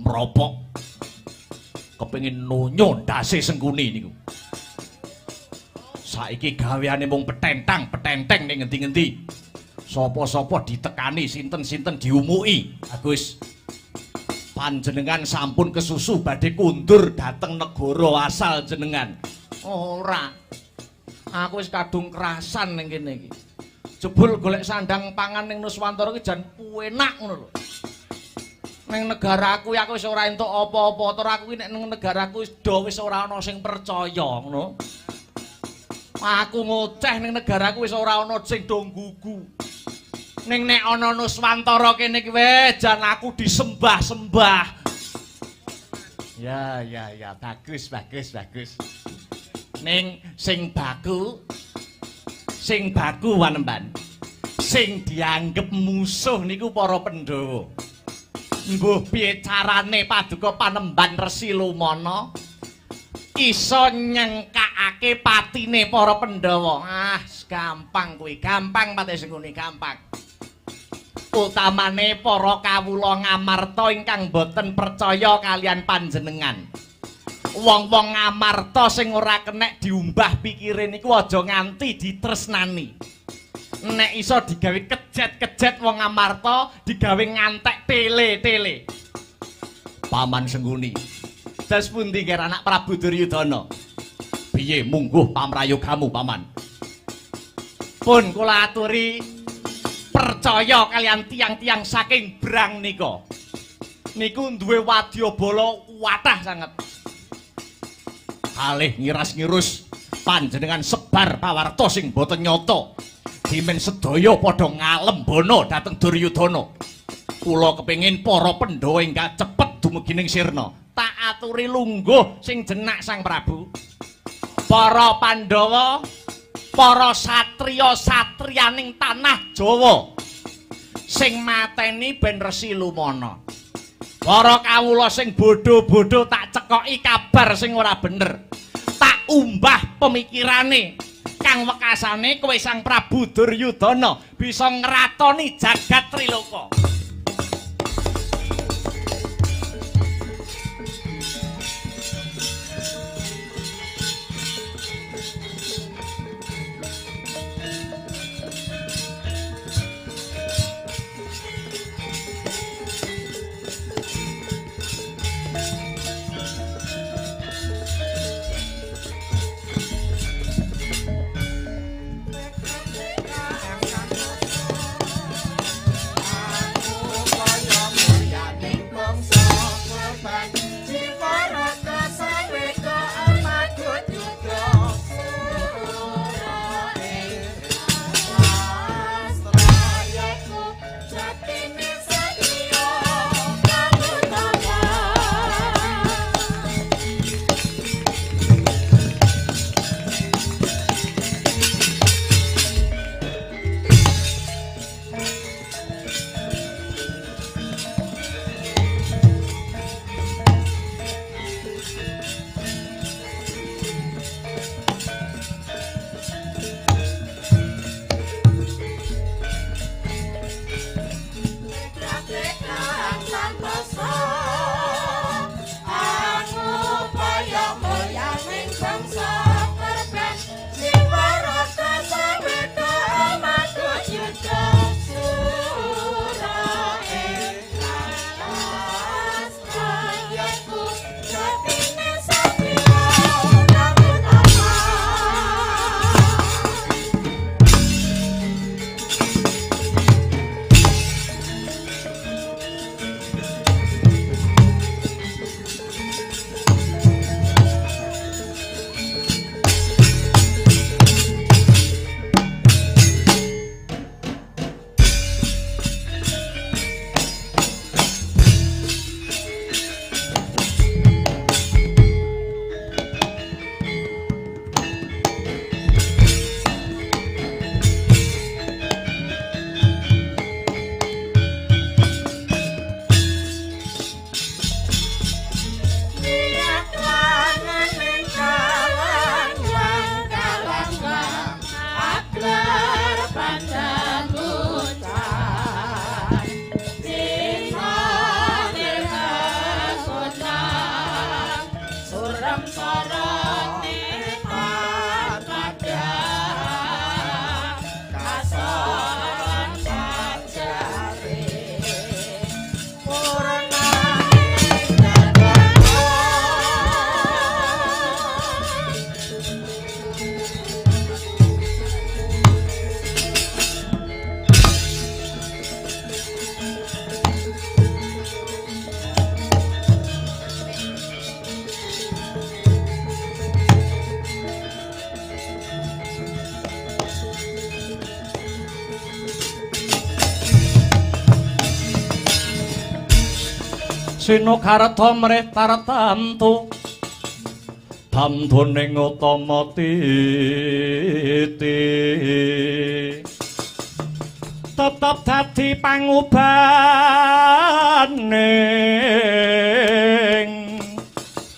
Mropok. Kepengin nonyo ndase Sengkuni niku. Saiki gaweane mung petentang-petenteng ning ngendi-ngendi. Sapa-sapa ditekani, sinten-sinten diumuki. Bagus. Panjenengan sampun kesusu badhe kundur dhateng negara asal jenengan. Ora. Aku wis kadung kerasan ning kene iki. Jebul golek sandang pangan ning Nuswantara iki jan enak ngono lho. Ning negaraku aku wis ora entuk apa-apa, tur aku iki nek ning negaraku wis do wis ora ana sing percaya ngono. Aku ngoceh ning negaraku wis ora ana sing do nggugu. Ning nek ana Nuswantara kene iki wis jan aku disembah-sembah. Ya ya ya, bagus bagus bagus. Ning sing baku wanemban, sing dianggep musuh niku para Pandhawa. Mbuh piye carane paduka Panemban Resi Lumana iso nyengkakake patine para Pandhawa? Ah, gampang kuwi, gampang Patih Sengkuni, gampang. Utamane para kawula Ngamarta ingkang boten percaya kalian panjenengan. Wong-wong Ngamarta sing ora kenek diumbah pikire niku aja nganti ditresnani. Nek iso digawe kejet-kejet wong Ngamarta, digawe ngantek tele-tele. Paman Sengkuni, das pundi nger anak Prabu Duryudana? Piye mungguh pamrayogamu, Paman? Pun kula aturi percaya kalian tiang-tiang saking Brang nika. Niku duwe wadyabala watah sanget. Kalih ngiras-ngirus panjenengan sebar pawarta sing boten nyata. Dimen sedaya padha ngalembana dhateng Duryudana. Kula kepengin para Pandhawa ingkang cepet dumugi ning sirna. Tak aturi lungguh sing jenak Sang Prabu. Para Pandhawa, para satriya-satriyaning tanah Jawa sing mateni ben Resi Lumana. Para kawula sing bodho-bodho tak cekoki kabar sing ora bener. Tak umbah pemikirane. Kang wekasane kowe Sang Prabu Duryudana bisa ngratoni jagat Triloka. Aku Sinukarta mrih tartamtu tamtuning utama titi tetep dadi pangubaning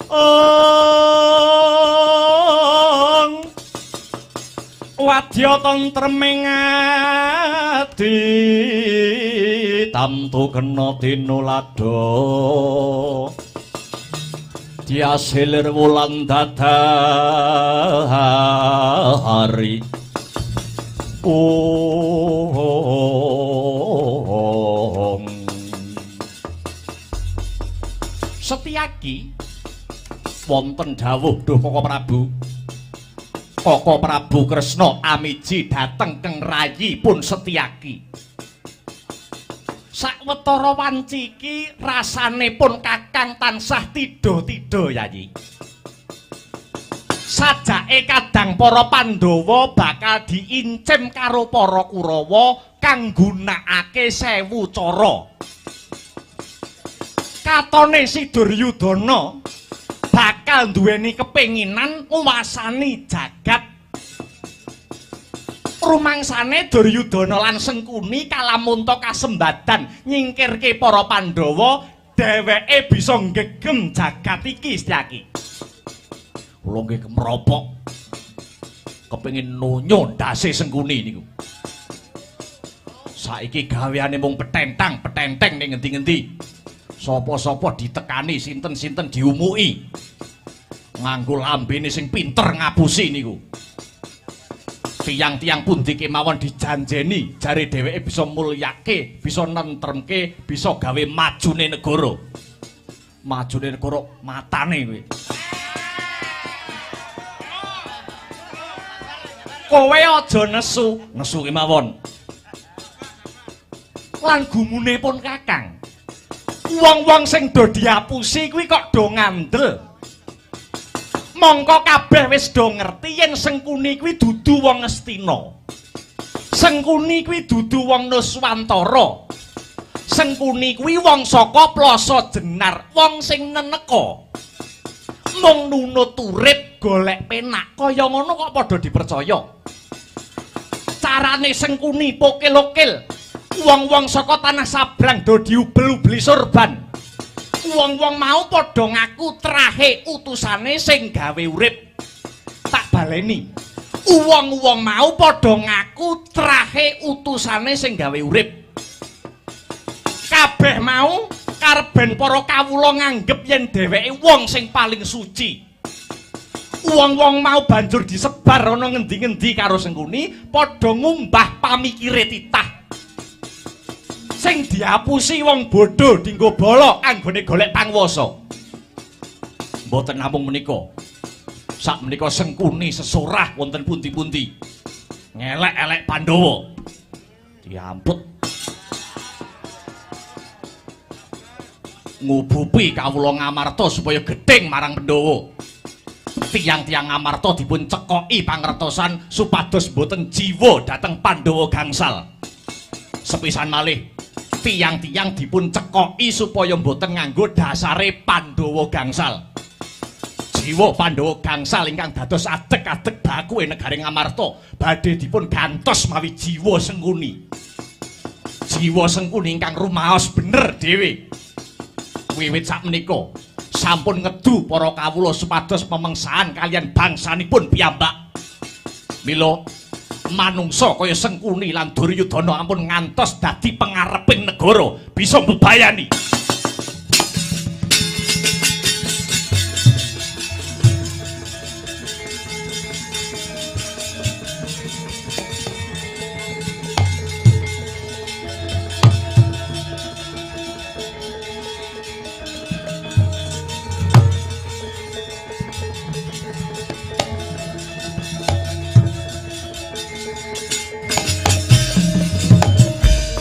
ong wadya tentreming ati tamtu kena tinuladha diasilir wulan dadahari. Om Setyaki wonten dawuh duh Koko Prabu. Koko Prabu Kresna amiji dhateng keng rayi pun Setyaki. Sawetara wanci iki rasane pun kakang tansah tidha-tidha Yayi. Sajake kadang para Pandhawa bakal diincim karo para Kurawa kang nggunakake 1000 cara. Katone si Duryudana bakal duweni kepenginan nguwasani jagat. Rumangsane Duryudana lan Sengkuni kalamunta kasembadan nyingkirke para Pandhawa, dheweke bisa nggegem jagat iki Setyaki. Kula nggih kemropok kepengin nunyo ndase Sengkuni niku. Saiki gaweane mung petentang, petenteng ning ngendi-ngendi. Sapa-sapa ditekani, sinten-sinten diumuki. Nganggo lambene sing pinter ngapusi niku. Tiyang-tiyang pundi kemawon dijanjeni, jare dheweke bisa mulyake, bisa nentremke, bisa gawe majune negara. Majune negara matane kowe. Kowe aja nesu, nesu kemawon. Lan gumune pun kakang. Wong-wong sing do diapusi kuwi kok do ngandel. Mongko kabeh wis do ngerti yen Sengkuni kuwi dudu wong Ngastina. Sengkuni kuwi dudu wong Nuswantara. Sengkuni kuwi wong saka Plasa Jenar, wong sing neneka. Mung nunut urip golek penak kaya ngono kok padha dipercaya. Carane Sengkuni pokel-okel. Wong-wong saka tanah sabrang do diubel-ubeli sorban. Wong-wong mau padha ngaku trahe utusane sing gawe urip. Tak baleni. Wong-wong mau padha ngaku trahe utusane sing gawe urip. Kabeh mau karben para kawula nganggep yen dheweke wong sing paling suci. Wong-wong mau banjur disebar ana ngendi-ngendi karo Sengkuni padha ngumbah pamikire titah. Sing diapusi wong bodho dinggo bala anggone golek panguwasa. Mboten namung menika. Sak menika Sengkuni sesorah wonten pundi-pundi. Ngelek-elek Pandhawa. Diamput. Ngubupi kawula Ngamarta supaya gething marang Pandhawa. Tiyang-tiyang Ngamarta dipun cekoki pangertosan supados mboten jiwa dhateng Pandhawa gangsal. Sepisan malih tiyang-tiyang dipun cekoki supaya mboten nganggo dasare Pandhawa gangsal. Jiwa Pandhawa gangsal ingkang dados adeg-adeg baku ing negari Ngamarta badhe dipun gantos mawi jiwa Sengkuni. Jiwa Sengkuni ingkang rumaos bener dhewe. Wiwit sakmenika sampun ngedu para kawula supados pemengsahan kaliyan bangsanipun piyambak. Mila manungsa kaya Sengkuni lan Duryudana ampun ngantos dadi pengareping negara bisa mbebayani.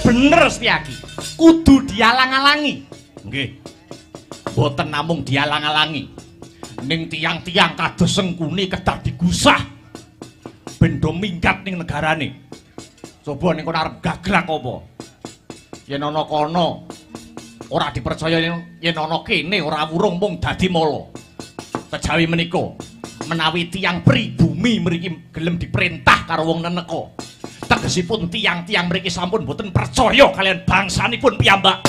Bener Setyaki, kudu dialang-alangi. Nggih. Mboten namung dialang-alangi. Ning tiyang-tiyang kados Sengkuni kedah digusah. Ben do minggat ning negarane. Coba ning kono arep gaglak apa? Yen ana kono Ora dipercaya yen ana kene ora wurung mung dadi mala. Kejawi menika menawi tiyang pribumi mriki gelem diperintah karo wong neneka. Tegesipun tiyang-tiyang mriki sampun boten percaya kalian bangsanipun piyambak.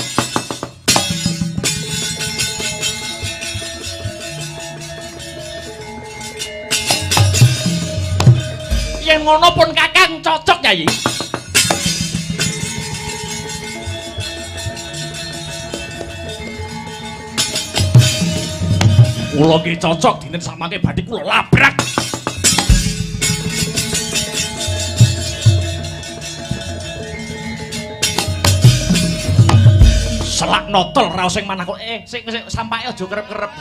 Yen ngono pun Kakang cocok, Kyai. Kula nggih cocok dinten samangke badhe kula labrak. Selak notol raos sing manah kok sik sik sampake aja kerep-kerep.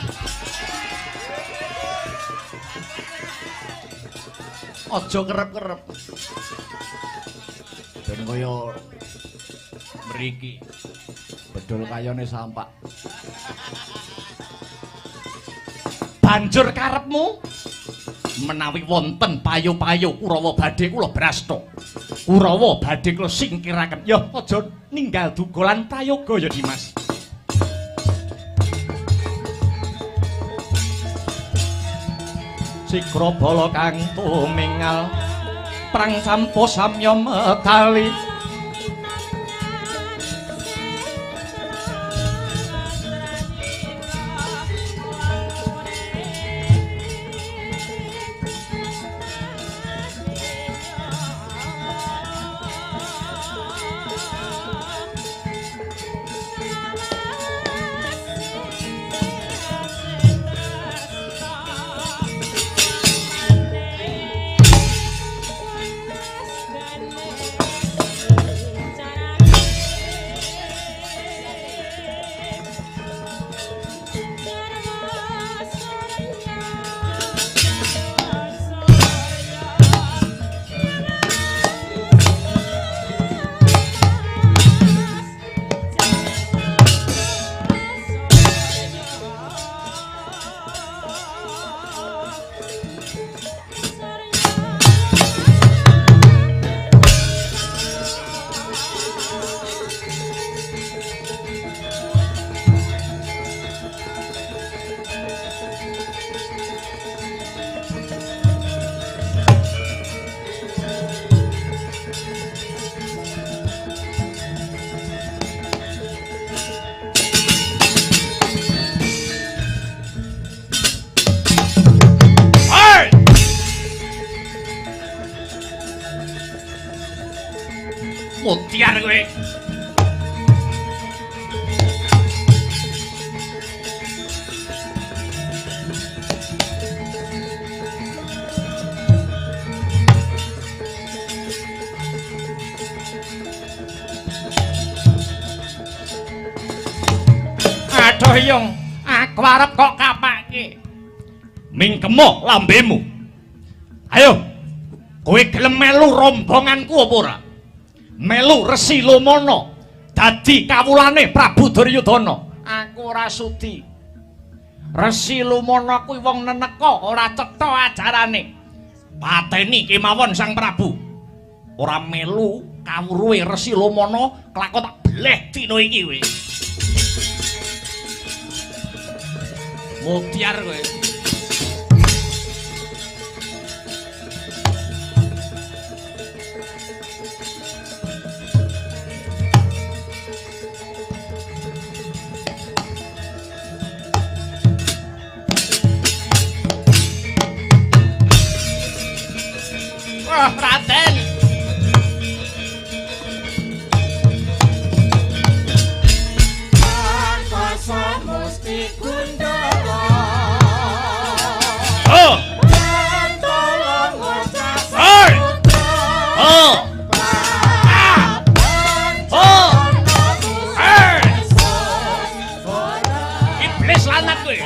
Aja kerep-kerep. Ben kaya mriki. Bedol kayane sampak. Banjur karepmu menawi wonten payo-payo Kurawa badhe kula brasta. Kurawa badhe kula singkiraken. Ya aja ninggal duga lan prayoga ya Dimas. Sikrabala kang tumingal prang campo samya medali. Mutiar kowe. Aduh yung, aku arep kok kapake. Mingkemo lambemu. Ayo, kowe gelem melu rombonganku apa ora? Melu Resi Lumana dadi kawulane Prabu Duryudana. Aku ora sudi. Resi Lumana kuwi wong neneka, ora cetha ajarane. Pateni kemawon Sang Prabu. Ora melu kawruhe Resi Lumana, kelakon tak bleh dina iki kowe. Mutiar kowe. Wah, Raden. Angkasa musti gundala. Oh. Tolong bocah Oi. saputra. Oh. Ah. Oh. Hey. Iblis lanat kowe.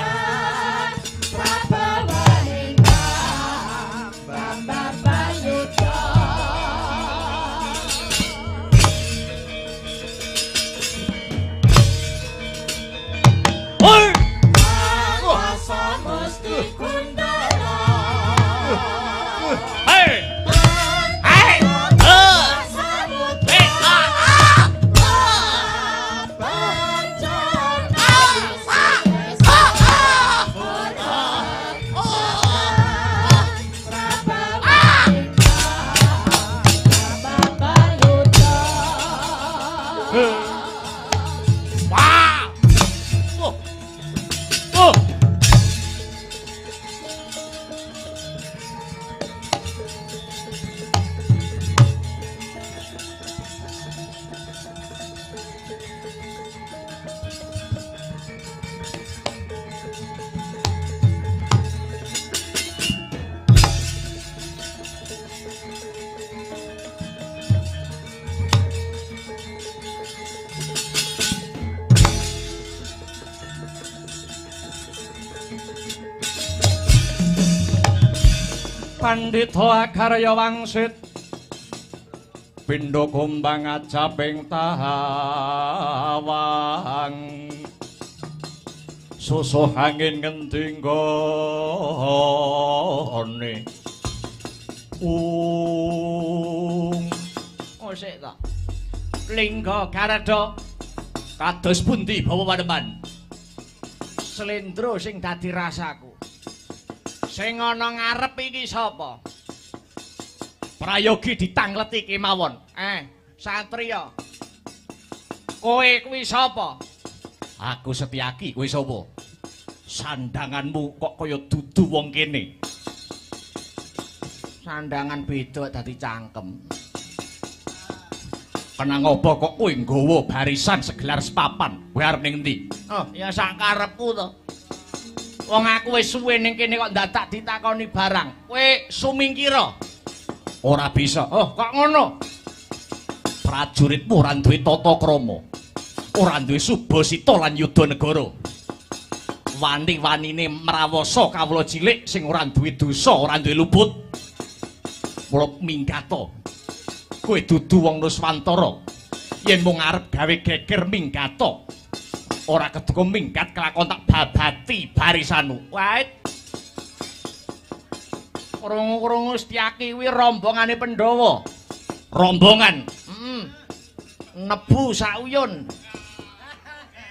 Oi. Hey. Hey. Eh. Eh. Ah. Ah. Pandhita Akarya wangsit pindha kumbang ajaping tawang susuh angin ngendi nggone ung. Oh sik ta. Lingga Garadha kados pundi Bapak Panembahan? Slendro sing dadi rasaku. Sing ana ngarep iki sapa? Prayogi ditangleti kemawon. Satriya. Kowe kuwi sapa? Aku Setyaki, kowe sapa? Sandanganmu kok kaya dudu wong kene. Sandangan beda dadi cangkem. Kenang apa kok kowe nggawa barisan segelar sepapan? Kowe arep ning endi? Oh, ya sak karepku to. Wong aku wis suwe ning kene kok ndadak ditakoni barang. Kowe sumingkira. Ora bisa. Oh, kok ngono? Prajuritmu ora duwe tata krama. Ora duwe subasita lan yudha negara. Wani-wanine mrawasa kawula cilik sing ora duwe dosa, ora duwe luput. Mula minggata. Kowe dudu wong Nuswantara. Yen mung arep gawe geger minggata. Ora keduga minggat kelakon tak babati barisanmu. Wait. Krungu-krungu Setyaki kuwi rombongane Pandhawa. Rombongan. Heeh. Nebu sauyun.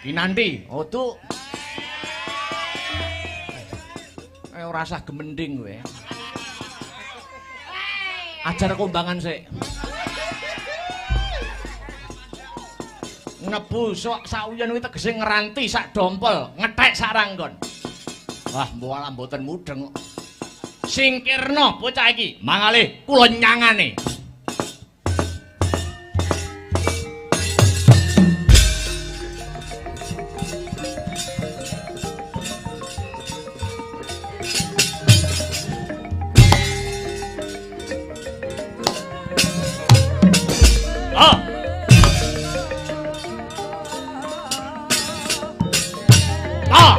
Kinanti, otuk. Ora usah gemending kowe. Ajar kombangan sik. Nebu sauyun kuwi tegese ngranti sak dompol, ngethek sak ranggon. Wah, mbola mboten mudheng. Singkirna bocah iki, mangalih kula nyangane. Ah. Ah.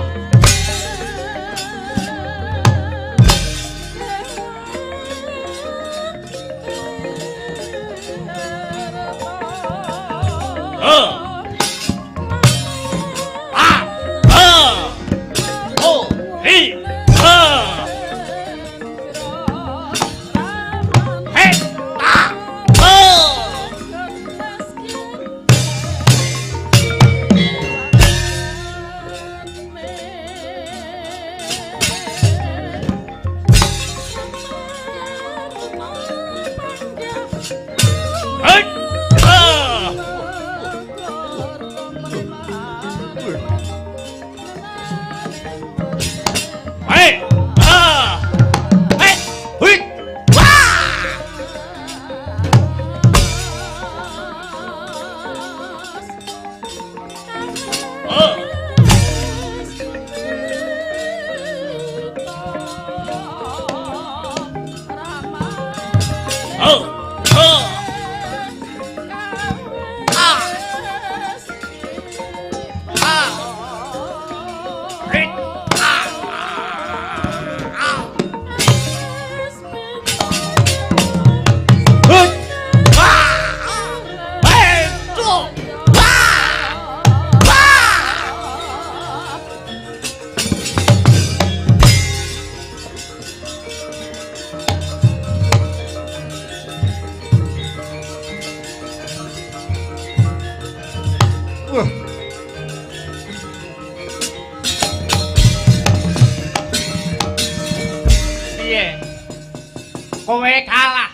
Kowe kalah.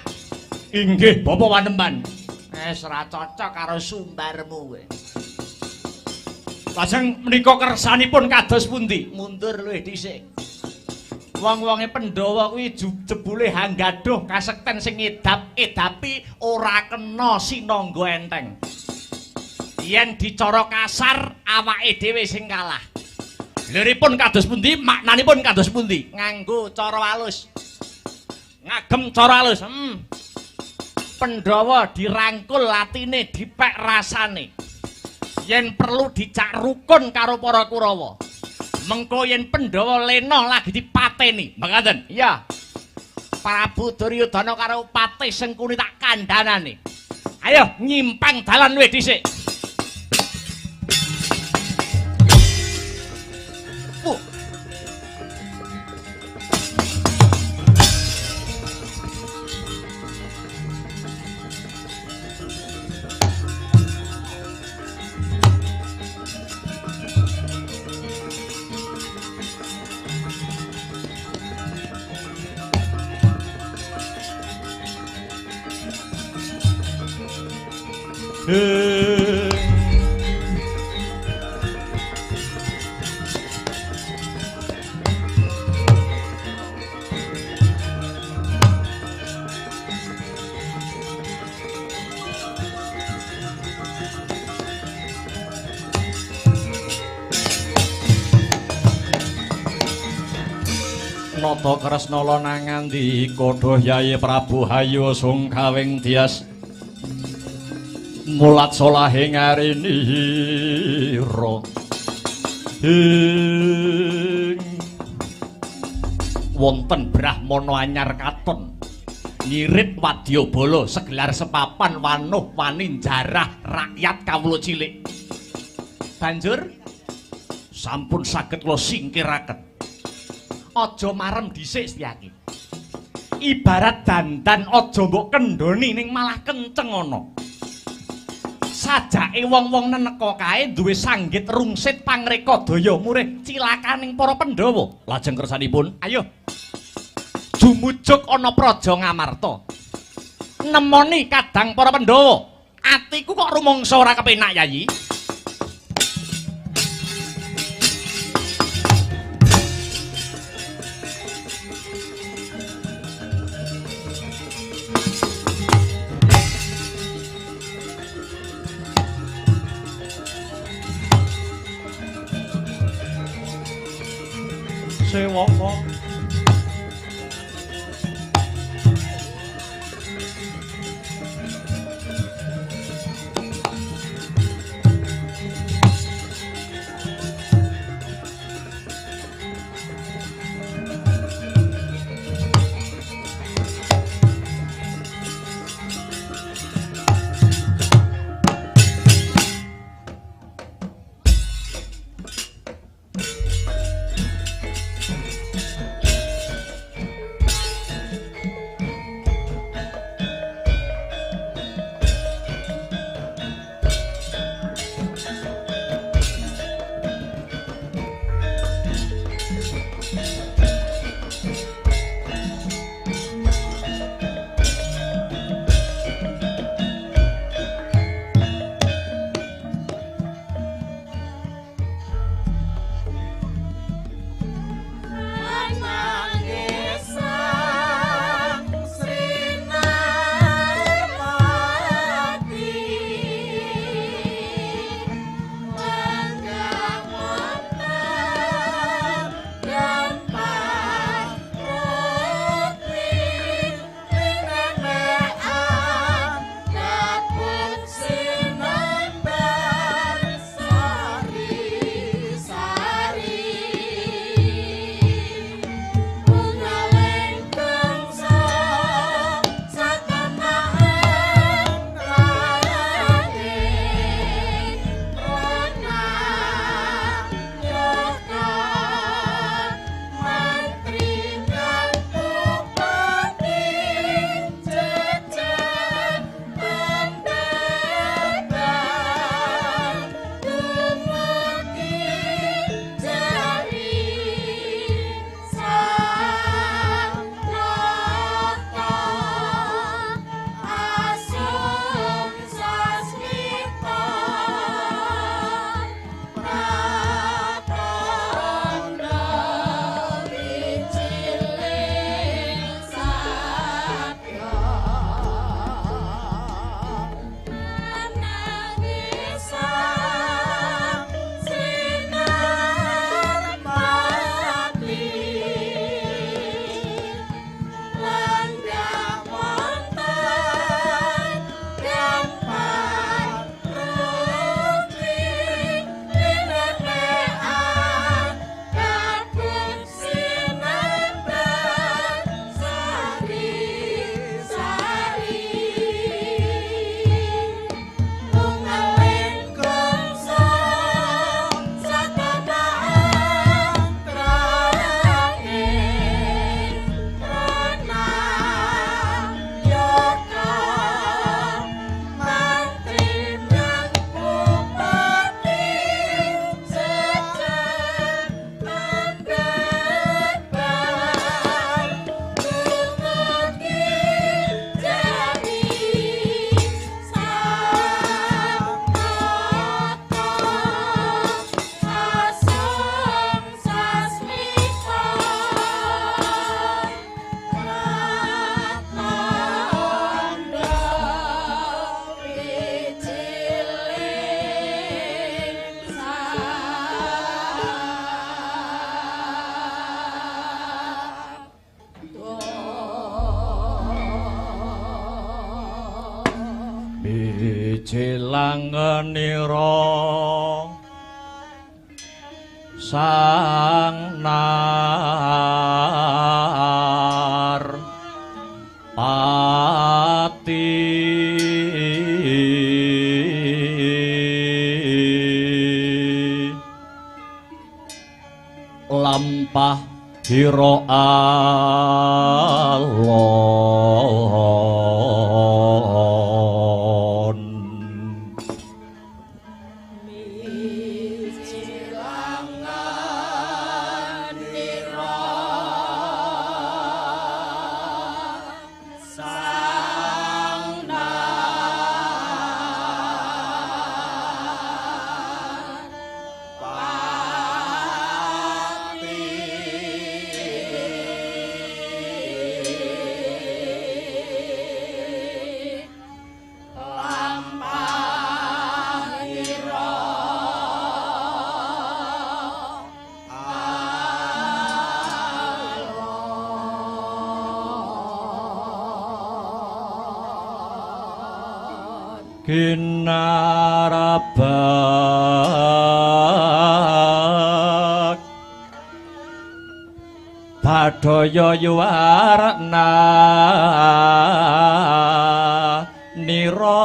Inggih, Bapak Panembahan. Wis ora cocok karo sumbarmu kowe. Lajeng menika kersanipun kados pundi? Mundur luwih dhisik. Wong-wonge Pandhawa kuwi jebule hanggaduh kasekten sing ngedap-edapi ora kena sinangga enteng. Yen dicara kasar awake dhewe sing kalah. Liripun kados pundi? Maknanipun kados pundi? Nganggo cara alus. Ngagem cara alus. Pandhawa dirangkul latine, dipek rasane. Yen perlu dicak rukun karo para Kurawa. Mengko yen Pandhawa lena lagi dipateni. Mekaten? Iya. Prabu Duryudana karo Patih Sengkuni tak kandhanane. Ayo nyimpang dalan luwih dhisik. Nata Kresna nangandika duh Yayi Prabu hayu sungkawing dias mulat solahe ngarinira ing wonten brahmana anyar katon ngirit wadyabala segelar sepapan wanuh wani njarah rakyat kawula cilik. Banjur sampun saged kula singkiraken. Aja marem dhisik Setyaki. Ibarat dandan aja mbok kendhoni ning malah kenceng ana. Sajake wong-wong neneka kae duwe sanggit rungsit pangreka daya murih cilakaning para Pandhawa. Lajeng kersanipun, ayo jumujuk ana praja Ngamarta. Nemoni kadang para Pandhawa. Atiku kok rumangsa ora kepenak, Yayi. Sewaka Mijilangenira sang nar pati lampah hira alon. Kinarabak Badaya yuwarna nira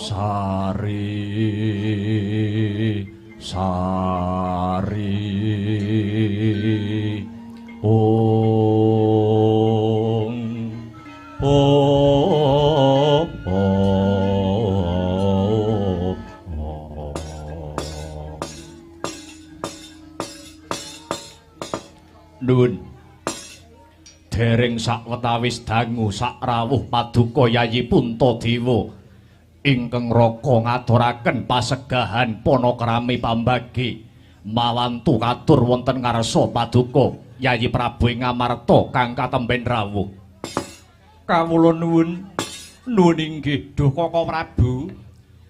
Sari sari ong oh oh oh. Nuwun dereng sakwetawis dangu sakrawuh paduka Yayi Puntadewa ingkang raka ngaturaken pasegahan panakrami pambagi mawantu katur wonten ngarsa paduka Yayi Prabu ing Ngamarta kang katemben rawuh. Kawula nuwun nuwun inggih duh Kaka Prabu.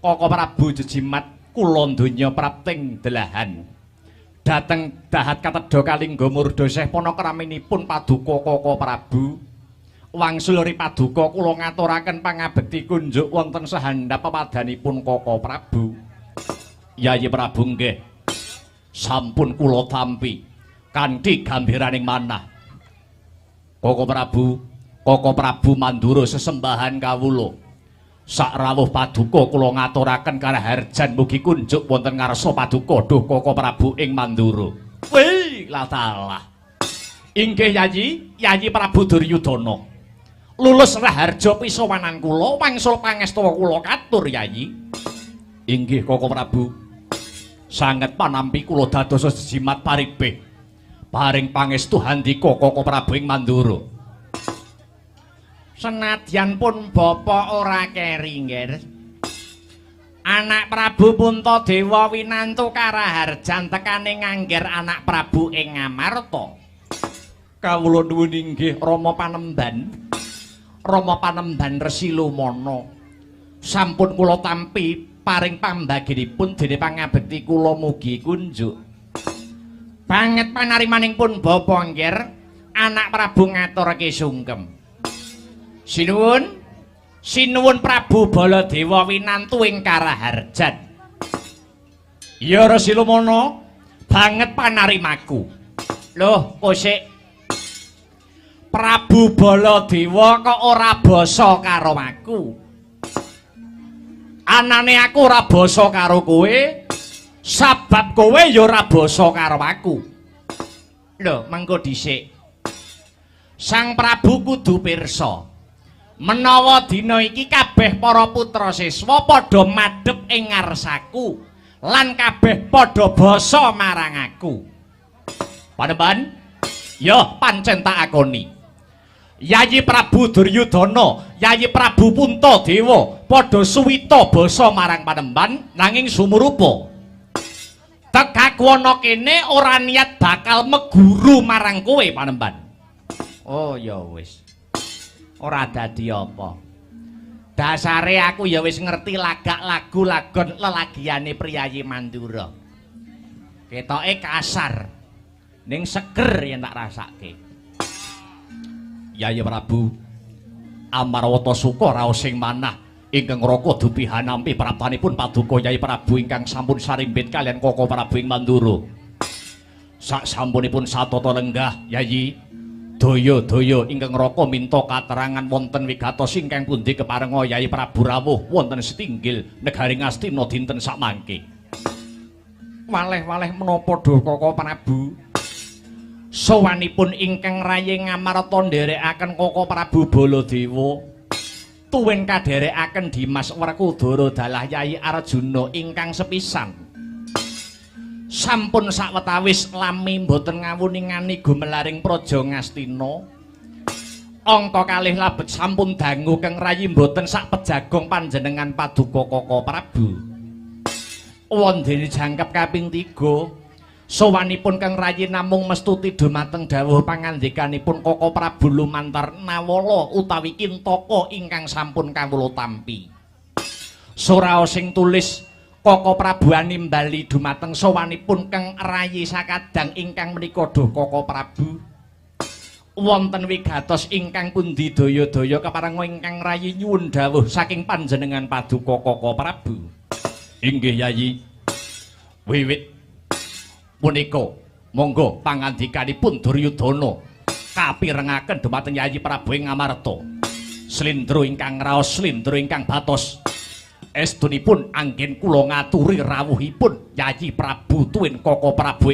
Kaka Prabu jejimat kula donya prapting delahan. Dhateng dahat katedha kalingga murda seh panakraminipun paduka Kaka Prabu. Wangsul ri paduka kula ngaturaken pangabekti kunjuk wonten sahandhap pepadhanipun Kaka Prabu. Yayi Prabu nggih sampun kula tampi kanthi gambiraning manah. Kaka Prabu, Kaka Prabu mandura sesembahan kawula. Sakrawuh paduka kula ngaturaken karaharjan mugi kunjuk wonten ngarsa paduka duh Kaka Prabu ing Mandura. Wih, latalah. Inggih Yayi, Yayi Prabu Duryudana. Lulus raharja pisowanan kula, wangsul pangestu kula katur Yayi. Inggih Kaka Prabu. Sanget panampi kula dados jejimat paribeh. Paring pangestu handika Kaka Prabu ing Mandura. Senadyan pun bapa ora keri nggih. Anak Prabu Puntadewa winantu karaharjan tekane ngangger anak Prabu ing Ngamarta. Kawula nuwun inggih Rama Panemban. Rama Panemban Resi Lumana. Sampun kula tampi paring pambaginipun dene pangabekti kula mugi kunjuk. Banget panarimaning pun bapa nggih, anak Prabu ngaturake sungkem. Sinuwun, sinuwun Prabu Baladewa winantu ing karaharjan. Ya Resi Lumana, banget panarimaku. Loh, kosik. Prabu Baladewa kok ora basa karo aku? Anane aku ora basa karo kowe, sabab kowe ya ora basa karo aku. Lho, mengko dhisik. Sang Prabu kudu pirsa. Menawa dina iki kabeh para putra siswa padha madhep ing ngarsaku lan kabeh padha basa marang aku. Panembahan? Ya, pancen tak akoni. Yayi Prabu Duryudana, Yayi Prabu Puntadewa padha suwita basa marang panembahan nanging sumurupa. Tekaku ana kene ora niat bakal meguru marang kowe, panembahan. Oh ya wis. Ora dadi apa. Dasare aku ya wis ngerti lagak lagu lagon lelagiane priyayi Mandura. Ketoke kasar. Ning seger yen tak rasake. Yayi Prabu Amarwata suka raos sing manah ingkang raka dupi hanampi praptanipun paduka Yayi Prabu ingkang sampun sarimbit kaliyan Koko Prabu ing Mandura. Sak sampunipun satata lenggah Yayi, daya-daya ingkang raka minta katerangan wonten wigatos ingkang pundi keparenga Yayi Prabu rawuh wonten setinggil negari Ngastina dinten sakmangke. Waleh-waleh menapa duh Koko Prabu? Sowanipun ingkang rayi Ngamarta nderekaken Koko Prabu Baladewa tuwin kadherekaken Dimas Werkudara dalah Yayi Arjuna ingkang sepisan. Sampun sawetawis lami mboten ngawuningani gumelaring praja Ngastina. Angka kalih labet sampun dangu keng rayi mboten sak pejagong panjenengan paduka Koko Prabu. Wondene jangkep kaping 3, sowanipun keng rayi namung mestuti dumateng dawuh pangandikanipun Koko Prabu lumantar Nawala utawi Kintaka ingkang sampun kawula tampi. Suraos sing tulis Koko Prabu animbali dumateng sowanipun keng rayi sakadang ingkang menika duh Koko Prabu. Wonten wigatos ingkang pundi daya-daya keparenga ingkang rayi nyuwun dawuh saking panjenengan paduka Koko Prabu. Inggih Yayi. Wiwit punika monggo pangandikanipun Duryudana kapirengaken dumateng Yayi Prabu ing Ngamarta. Slendro ingkang raos, slendro ingkang batos. Estunipun anggen kula ngaturi rawuhipun Yayi Prabu tuwin Koko Prabu